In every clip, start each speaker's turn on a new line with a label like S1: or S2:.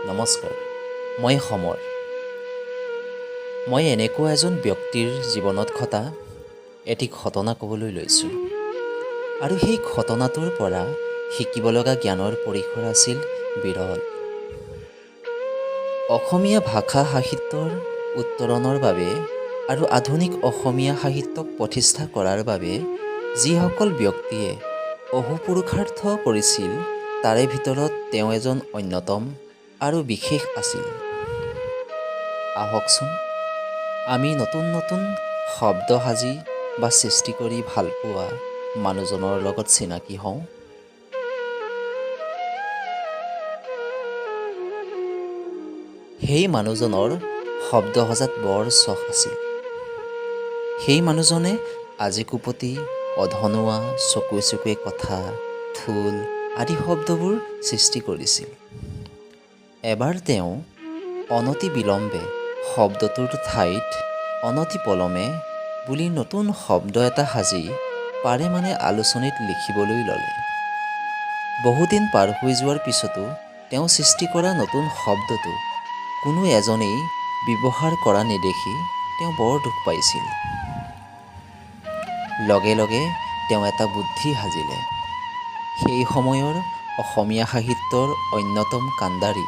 S1: নমস্কাৰ, মই সমৰ। মই এনেকুৱা এজন ব্যক্তিৰ জীৱনত ঘটা এটি ঘটনা ক'বলৈ লৈছোঁ আৰু সেই ঘটনাটোৰ পৰা শিকিব লগা জ্ঞানৰ পৰিসৰ আছিল বিৰল। অসমীয়া ভাষা সাহিত্যৰ উত্তৰণৰ বাবে আৰু আধুনিক অসমীয়া সাহিত্যক প্ৰতিষ্ঠা কৰাৰ বাবে যিসকল ব্যক্তিয়ে অহোপুৰুষাৰ্থ কৰিছিল, তাৰে ভিতৰত তেওঁ এজন অন্যতম আৰু বিশেষ আছিল। আহকচোন, আমি নতুন নতুন শব্দ সাজি বা সৃষ্টি কৰি ভাল পোৱা মানুহজনৰ লগত চিনাকি হওঁ। সেই মানুহজনৰ শব্দ সজাত বৰ চখ আছিল। সেই মানুহজনে আজিকোপতি, অধনুৱা, চকুৱে চকুৱে কথা, থুল আদি শব্দবোৰ সৃষ্টি কৰিছিল। এবাৰ তেওঁ অনতি বিলম্বে শব্দটোৰ ঠাইত অনতি পলমে বুলি নতুন শব্দ এটা সাজি পাৰে মানে আলোচনীত লিখিবলৈ ল'লে। বহুদিন পাৰ হৈ যোৱাৰ পিছতো তেওঁ সৃষ্টি কৰা নতুন শব্দটো কোনো এজনেই ব্যৱহাৰ কৰা নেদেখি তেওঁ বৰ দুখ পাইছিল। লগে লগে তেওঁ এটা বুদ্ধি সাজিলে। সেই সময়ৰ অসমীয়া সাহিত্যৰ অন্যতম কাণ্ডাৰী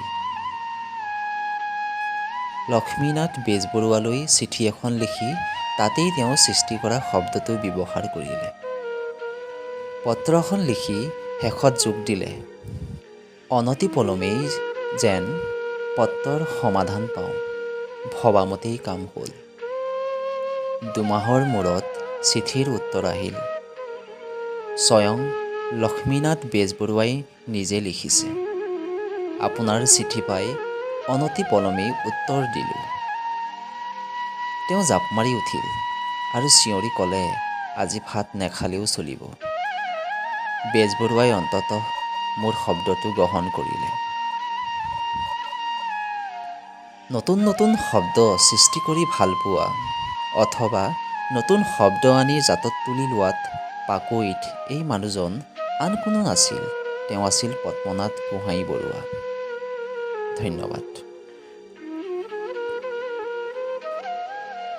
S1: লক্ষ্মীনাথ বেজবৰুৱালৈ চিঠি এখন লিখি তাতেই তেওঁ সৃষ্টি কৰা শব্দটো ব্যৱহাৰ কৰিলে। পত্ৰখন লিখি শেষত যোগ দিলে, অনতিপলমেই যেন পত্ৰৰ সমাধান পাওঁ। ভবামতেই কাম হ'ল। 2 মাহৰ মূৰত চিঠিৰ উত্তৰ আহিল। স্বয়ং লক্ষ্মীনাথ বেজবৰুৱাই নিজে লিখিছে, "আপোনাৰ চিঠি পাই অনতিপলমেই উত্তৰ দিলোঁ।" তেওঁ জাপ মাৰি উঠিল আৰু চিঞৰি ক'লে, "আজি ভাত নেখালেও চলিব। বেজবৰুৱাই অন্ততঃ মোৰ শব্দটো গ্ৰহণ কৰিলে।" নতুন নতুন শব্দ সৃষ্টি কৰি ভাল পোৱা অথবা নতুন শব্দ আনি জাতত তুলি লোৱাত পাকৈত এই মানুহজন আন কোনো নাছিল, তেওঁ আছিল পদ্মনাথ গোহাঞি বৰুৱা। ধন্যবাদ।